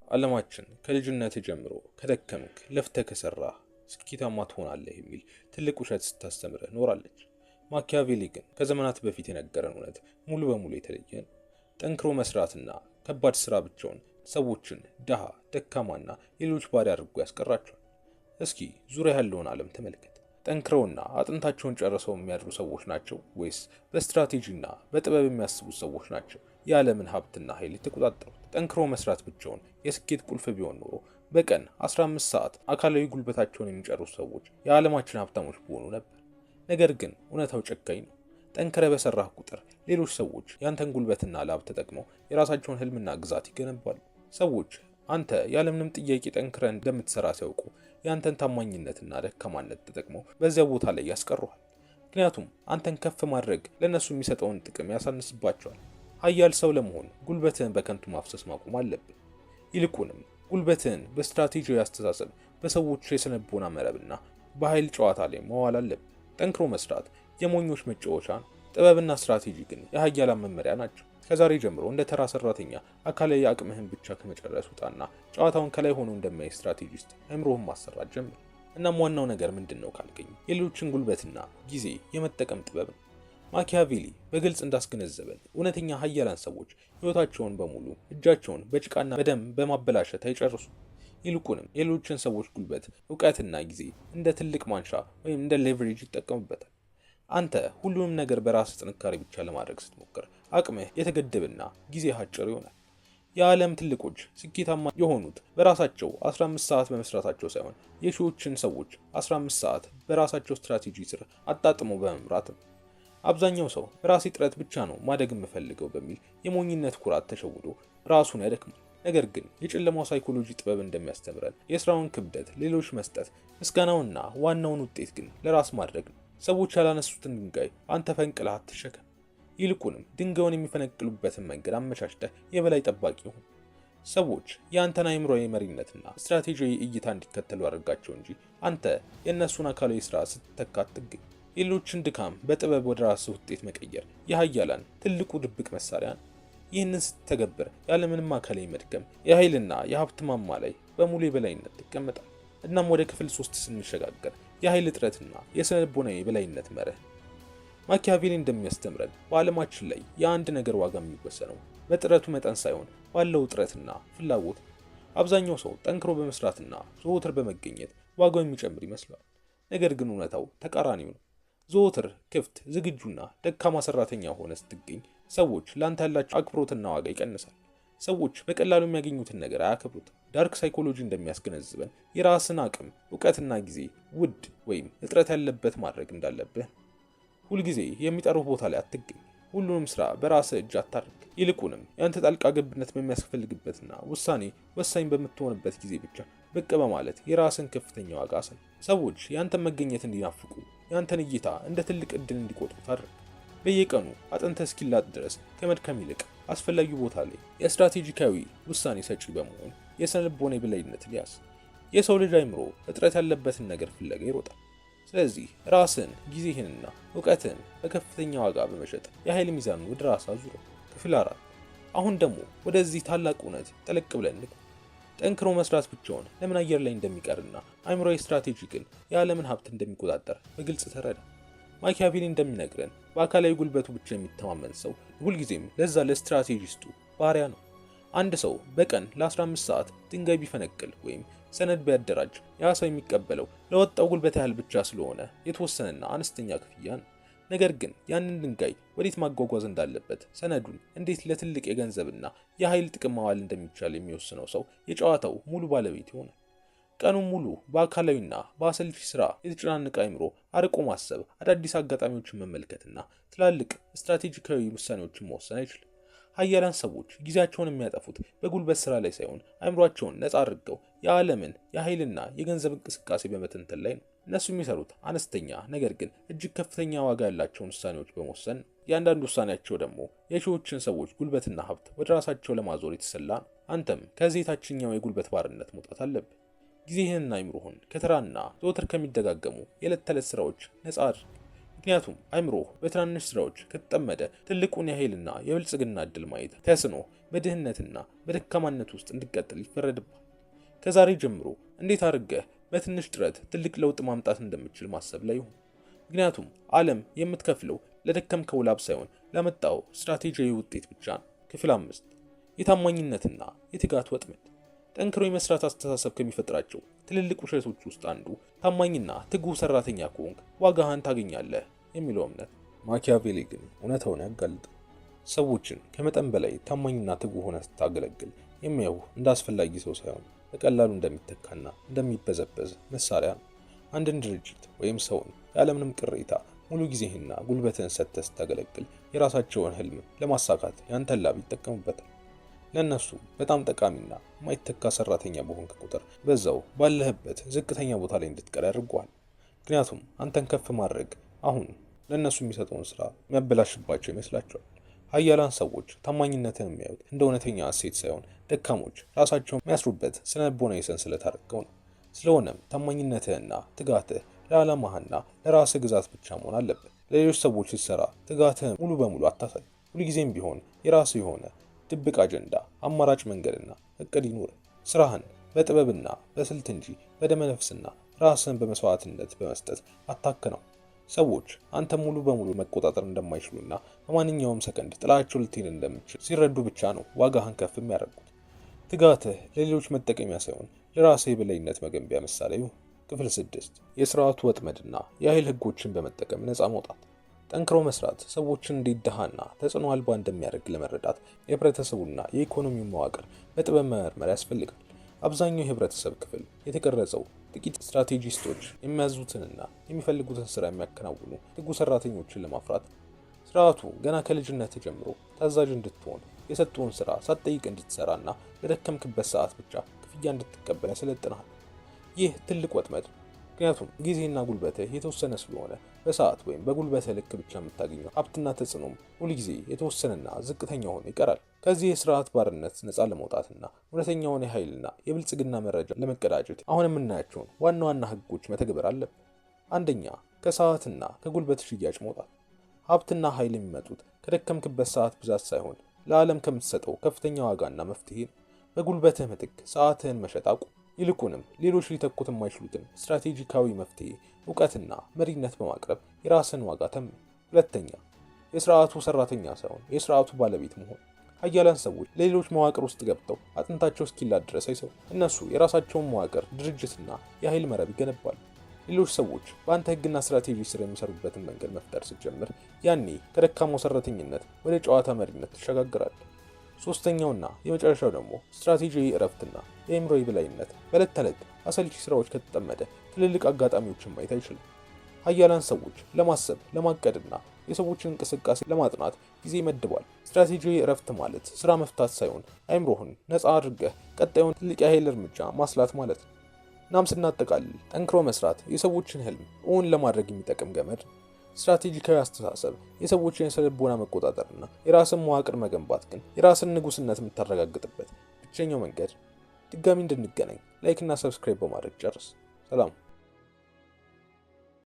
ዓለማችን ከልጅነት ጀምሮ ከደከምክ፣ ለፍተህ ከሰራህ ስኬታማ ትሆናለህ የሚል ትልቅ ውሸት ስታስተምርህ ኖራለች። ማኪያቬሊ ግን ከዘመናት በፊት የነገረን እውነት ሙሉ በሙሉ የተለየ ነው። ጠንክሮ መስራትና ከባድ ስራ ብቻውን ሰዎችን ድሃ፣ ደካማና የሌሎች ባሪያ አድርጎ ያስቀራቸዋል። እስኪ ዙሪያ ያለውን ዓለም ተመልከት። ጠንክረውና አጥንታቸውን ጨርሰው የሚያድሩ ሰዎች ናቸው ወይስ በስትራቴጂና በጥበብ የሚያስቡት ሰዎች ናቸው የዓለምን ሀብትና ኃይል የተቆጣጠሩት? ጠንክሮ መስራት ብቻውን የስኬት ቁልፍ ቢሆን ኖሮ በቀን 15 ሰዓት አካላዊ ጉልበታቸውን የሚጨርሱ ሰዎች የዓለማችን ሀብታሞች በሆኑ ነበር። ነገር ግን እውነታው ጨካኝ ነው። ጠንክረህ በሰራህ ቁጥር ሌሎች ሰዎች ያንተን ጉልበትና ላብ ተጠቅመው የራሳቸውን ህልምና ግዛት ይገነባሉ። ሰዎች አንተ ያለምንም ጥያቄ ጠንክረህ እንደምትሰራ ሲያውቁ ያንተን ታማኝነትና ደካማነት ተጠቅመው በዚያ ቦታ ላይ ያስቀሩሃል። ምክንያቱም አንተን ከፍ ማድረግ ለእነሱ የሚሰጠውን ጥቅም ያሳንስባቸዋል። ሀያል ሰው ለመሆን ጉልበትህን በከንቱ ማፍሰስ ማቆም አለብህ። ይልቁንም ጉልበትህን በስትራቴጂያዊ አስተሳሰብ፣ በሰዎች የስነልቦና መረብና በኃይል ጨዋታ ላይ መዋል አለብህ። ጠንክሮ መስራት የሞኞች መጫወቻ ነው። ጥበብና ስትራቴጂ ግን የሀያላን መመሪያ ናቸው። ከዛሬ ጀምሮ እንደ ተራ ሰራተኛ አካላዊ አቅምህን ብቻ ከመጨረስ ውጣና ጨዋታውን ከላይ ሆኖ እንደሚያይ ስትራቴጂስት አእምሮህን ማሰራት ጀምር። እናም ዋናው ነገር ምንድን ነው ካልከኝ የሌሎችን ጉልበትና ጊዜ የመጠቀም ጥበብ ነው። ማኪያቬሊ በግልጽ እንዳስገነዘበን እውነተኛ ሀያላን ሰዎች ሕይወታቸውን በሙሉ እጃቸውን በጭቃና በደም በማበላሸት አይጨርሱም። ይልቁንም የሌሎችን ሰዎች ጉልበት፣ እውቀትና ጊዜ እንደ ትልቅ ማንሻ ወይም እንደ leverage ይጠቀሙበታል። አንተ ሁሉንም ነገር በራስህ ጥንካሬ ብቻ ለማድረግ ስትሞክር አቅምህ የተገደበና ጊዜህ አጭር ይሆናል። የዓለም ትልቆች ስኬታማ የሆኑት በራሳቸው 15 ሰዓት በመስራታቸው ሳይሆን የሺዎችን ሰዎች 15 ሰዓት በራሳቸው ስትራቴጂ ስር አጣጥሞ በመምራት ነው። አብዛኛው ሰው በራሴ ጥረት ብቻ ነው ማደግ የምፈልገው በሚል የሞኝነት ኩራት ተሸውዶ ራሱን ያደክማል። ነገር ግን የጨለማው ሳይኮሎጂ ጥበብ እንደሚያስተምረን የስራውን ክብደት ሌሎች መስጠት፣ ምስጋናውና ዋናውን ውጤት ግን ለራስ ማድረግ ነው። ሰዎች ያላነሱትን ድንጋይ አንተ ፈንቅለህ አትሸከም። ይልቁንም ድንጋዩን የሚፈነቅሉበትን መንገድ አመቻችተህ የበላይ ጠባቂ ሁን። ሰዎች የአንተን አእምሯዊ መሪነትና ስትራቴጂያዊ እይታ እንዲከተሉ አድርጋቸው እንጂ አንተ የእነሱን አካላዊ ስራ ስትተካ አትገኝ። የሌሎችን ድካም በጥበብ ወደ ራስህ ውጤት መቀየር የሀያላን ትልቁ ድብቅ መሳሪያ ነው። ይህንን ስትተገብር ያለምንም አካላዊ መድከም የኃይልና የሀብት ማማ ላይ በሙሉ የበላይነት ትቀመጣል። እናም ወደ ክፍል 3 ስንሸጋገር የኃይል እጥረትና የስነ ልቦናዊ የበላይነት መርህ። ማኪያቬሊ እንደሚያስተምረን በዓለማችን ላይ የአንድ ነገር ዋጋ የሚወሰነው በጥረቱ መጠን ሳይሆን ባለው ጥረትና ፍላጎት። አብዛኛው ሰው ጠንክሮ በመስራትና ዘወትር በመገኘት ዋጋው የሚጨምር ይመስለዋል። ነገር ግን እውነታው ተቃራኒው ነው። ዘወትር ክፍት፣ ዝግጁና ደካማ ሰራተኛ ሆነ ስትገኝ ሰዎች ለአንተ ያላቸው አክብሮትና ዋጋ ይቀንሳል። ሰዎች በቀላሉ የሚያገኙትን ነገር አያከብሩትም። Dark psychology እንደሚያስገነዝበን የራስን አቅም፣ እውቀትና ጊዜ ውድ ወይም እጥረት ያለበት ማድረግ እንዳለብህ። ሁልጊዜ የሚጠሩህ ቦታ ላይ አትገኝ። ሁሉንም ስራ በራስህ እጅ አታድርግ። ይልቁንም ያንተ ጣልቃ ገብነት በሚያስፈልግበትና ውሳኔ ወሳኝ በምትሆንበት ጊዜ ብቻ ብቅ በማለት የራስን ከፍተኛ ዋጋ አሳይ። ሰዎች ያንተን መገኘት እንዲናፍቁ፣ ያንተን እይታ እንደ ትልቅ እድል እንዲቆጥሩት አድርግ። በየቀኑ አጥንተ እስኪላጥ ድረስ ከመድከም ይልቅ አስፈላጊው ቦታ ላይ የስትራቴጂካዊ ውሳኔ ሰጪ በመሆን የስነ ልቦና የበላይነትን ያዝ። የሰው ልጅ አይምሮ እጥረት ያለበትን ነገር ፍለጋ ይሮጣል። ስለዚህ ራስን፣ ጊዜህንና እውቀትህን በከፍተኛ ዋጋ በመሸጥ የኃይል ሚዛኑን ወደ ራስ አዙረው። ክፍል 4። አሁን ደግሞ ወደዚህ ታላቅ እውነት ጠለቅ ብለን ንቁ። ጠንክሮ መስራት ብቻውን ለምን አየር ላይ እንደሚቀርና አእምሯዊ ስትራቴጂ ግን የዓለምን ሀብት እንደሚቆጣጠር በግልጽ ተረዳ። ማኪያቬሊ እንደሚነግረን በአካላዊ ጉልበቱ ብቻ የሚተማመን ሰው ሁልጊዜም ለዛ ለስትራቴጂስቱ ባሪያ ነው። አንድ ሰው በቀን ለ15 ሰዓት ድንጋይ ቢፈነቅል ወይም ሰነድ ቢያደራጅ ያ ሰው የሚቀበለው ለወጣው ጉልበት ያህል ብቻ ስለሆነ የተወሰነና አነስተኛ ክፍያ ነው። ነገር ግን ያንን ድንጋይ ወዴት ማጓጓዝ እንዳለበት፣ ሰነዱን እንዴት ለትልቅ የገንዘብና የኃይል ጥቅም ማዋል እንደሚቻል የሚወስነው ሰው የጨዋታው ሙሉ ባለቤት ይሆናል። ቀኑን ሙሉ በአካላዊና በአሰልቺ ስራ የተጨናነቀ አይምሮ አርቆ ማሰብ፣ አዳዲስ አጋጣሚዎችን መመልከትና ትላልቅ ስትራቴጂካዊ ውሳኔዎችን መወሰን አይችልም። ሀያላን ሰዎች ጊዜያቸውን የሚያጠፉት በጉልበት ስራ ላይ ሳይሆን አእምሯቸውን ነፃ አድርገው የዓለምን የኃይልና የገንዘብ እንቅስቃሴ በመተንተን ላይ ነው። እነሱ የሚሰሩት አነስተኛ ነገር ግን እጅግ ከፍተኛ ዋጋ ያላቸውን ውሳኔዎች በመወሰን ነው። የአንዳንድ ውሳኔያቸው ደግሞ የሺዎችን ሰዎች ጉልበትና ሀብት ወደ ራሳቸው ለማዞር የተሰላ ነው። አንተም ከዚህ የታችኛው የጉልበት ባርነት መውጣት አለብህ። ጊዜህንና አይምሮህን ከተራና ዘወትር ከሚደጋገሙ የዕለት ተዕለት ስራዎች ነፃ አድርግ። ምክንያቱም አይምሮህ በትናንሽ ስራዎች ከተጠመደ ትልቁን የኃይልና የብልጽግና እድል ማየት ተስኖ በድህነትና በደካማነት ውስጥ እንድትቀጥል ይፈረድብሃል። ከዛሬ ጀምሮ እንዴት አድርገህ በትንሽ ጥረት ትልቅ ለውጥ ማምጣት እንደምችል ማሰብ ላይ ይሁን። ምክንያቱም ዓለም የምትከፍለው ለደከምከው ላብ ሳይሆን ለመጣው ስትራቴጂያዊ ውጤት ብቻ ነው። ክፍል 5፣ የታማኝነትና የትጋት ወጥመድ። ጠንክሮ የመስራት አስተሳሰብ ከሚፈጥራቸው ትልልቅ ውሸቶች ውስጥ አንዱ ታማኝና ትጉህ ሰራተኛ ከሆንክ ዋጋህን ታገኛለህ የሚለው እምነት። ማኪያቬሊ ግን እውነታውን ያጋልጣል። ሰዎችን ከመጠን በላይ ታማኝና ትጉህ ሆነ ስታገለግል የሚያዩ እንደ አስፈላጊ ሰው ሳይሆን በቀላሉ እንደሚተካና እንደሚበዘበዝ መሳሪያ ነው። አንድን ድርጅት ወይም ሰውን ያለምንም ቅሬታ ሙሉ ጊዜህና ጉልበትህን ሰጥተህ ስታገለግል የራሳቸውን ህልም ለማሳካት ያንተን ላብ ይጠቀሙበታል። ለእነሱ በጣም ጠቃሚና የማይተካ ሰራተኛ በሆንክ ቁጥር በዛው ባለህበት ዝቅተኛ ቦታ ላይ እንድትቀር ያደርገዋል። ምክንያቱም አንተን ከፍ ማድረግ አሁን ለእነሱ የሚሰጠውን ስራ የሚያበላሽባቸው ይመስላቸዋል። ሀያላን ሰዎች ታማኝነትን የሚያዩት እንደ እውነተኛ እሴት ሳይሆን ደካሞች ራሳቸውን የሚያስሩበት ስነልቦናዊ ሰንሰለት አድርገው ነው። ስለሆነም ታማኝነትህና ትጋትህ ለዓላማህና ለራስህ ግዛት ብቻ መሆን አለበት። ለሌሎች ሰዎች ስትሰራ ትጋትህን ሙሉ በሙሉ አታሳይ። ሁልጊዜም ቢሆን የራስህ የሆነ ድብቅ አጀንዳ፣ አማራጭ መንገድና እቅድ ይኑር። ስራህን በጥበብና በስልት እንጂ በደመነፍስና ራስህን በመስዋዕትነት በመስጠት አታከናው። ሰዎች አንተ ሙሉ በሙሉ መቆጣጠር እንደማይችሉና በማንኛውም ሰከንድ ጥላቸው ልትሄድ እንደምችል ሲረዱ ብቻ ነው ዋጋህን ከፍ የሚያደርጉት። ትጋትህ ለሌሎች መጠቀሚያ ሳይሆን ለራስህ የበላይነት መገንቢያ መሳሪያ ይሁን። ክፍል 6፣ የስርዓቱ ወጥመድና የኃይል ህጎችን በመጠቀም ነፃ መውጣት። ጠንክሮ መስራት ሰዎችን እንዴት ድሃና ተጽዕኖ አልባ እንደሚያደርግ ለመረዳት የህብረተሰቡና የኢኮኖሚውን መዋቅር በጥበብ መመርመር ያስፈልጋል። አብዛኛው የህብረተሰብ ክፍል የተቀረጸው ጥቂት ስትራቴጂስቶች የሚያዙትንና የሚፈልጉትን ስራ የሚያከናውኑ ትጉህ ሰራተኞችን ለማፍራት። ስርዓቱ ገና ከልጅነት ጀምሮ ታዛዥ እንድትሆን፣ የሰጡን ስራ ሳትጠይቅ እንድትሰራና በደከምክበት ሰዓት ብቻ ክፍያ እንድትቀበል ያሰለጥናል። ይህ ትልቅ ወጥመድ፣ ምክንያቱም ጊዜና ጉልበትህ የተወሰነ ስለሆነ በሰዓት ወይም በጉልበትህ ልክ ብቻ የምታገኘው ሀብትና ተጽዕኖም ሁልጊዜ የተወሰነና ዝቅተኛ ሆኖ ይቀራል። ከዚህ የስርዓት ባርነት ነፃ ለመውጣትና እውነተኛውን የኃይልና የብልጽግና መረጃ ለመቀዳጀት አሁን የምናያቸውን ዋና ዋና ህጎች መተግበር አለብን። አንደኛ፣ ከሰዓትና ከጉልበት ሽያጭ መውጣት። ሀብትና ኃይል የሚመጡት ከደከምክበት ሰዓት ብዛት ሳይሆን ለዓለም ከምትሰጠው ከፍተኛ ዋጋና መፍትሄ ነው። በጉልበትህ ምትክ ሰዓትህን መሸጥ አቁም። ይልቁንም ሌሎች ሊተኩት የማይችሉትን ስትራቴጂካዊ መፍትሄ፣ እውቀትና መሪነት በማቅረብ የራስን ዋጋ ተምን። ሁለተኛ፣ የስርዓቱ ሰራተኛ ሳይሆን የስርዓቱ ባለቤት መሆን። ሀያላን ሰዎች ለሌሎች መዋቅር ውስጥ ገብተው አጥንታቸው እስኪላጥ ድረስ አይሰሩ። እነሱ የራሳቸውን መዋቅር፣ ድርጅትና የኃይል መረብ ይገነባሉ። ሌሎች ሰዎች በአንተ ህግና ስትራቴጂ ስር የሚሰሩበትን መንገድ መፍጠር ስትጀምር ያኔ ከደካማው ሰራተኝነት ወደ ጨዋታ መሪነት ትሸጋግራለህ። ሶስተኛውና የመጨረሻው ደግሞ ስትራቴጂያዊ እረፍትና የአእምሮ የበላይነት። በዕለት ተዕለት አሰልቺ ስራዎች ከተጠመደ ትልልቅ አጋጣሚዎችን ማየት አይችልም። ሀያላን ሰዎች ለማሰብ፣ ለማቀድና የሰዎችን እንቅስቃሴ ለማጥናት ጊዜ ይመድባል። ስትራቴጂያዊ እረፍት ማለት ስራ መፍታት ሳይሆን አእምሮህን ነፃ አድርገህ ቀጣዩን ትልቅ የኃይል እርምጃ ማስላት ማለት ነው። እናም ስናጠቃልል ጠንክሮ መስራት የሰዎችን ህልም እውን ለማድረግ የሚጠቅም ገመድ፣ ስትራቴጂካዊ አስተሳሰብ የሰዎችን የስነ ልቦና መቆጣጠርና የራስን መዋቅር መገንባት ግን የራስን ንጉስነት የምታረጋግጥበት ብቸኛው መንገድ። ድጋሚ እንድንገናኝ like እና subscribe በማድረግ ጨርስ። ሰላም።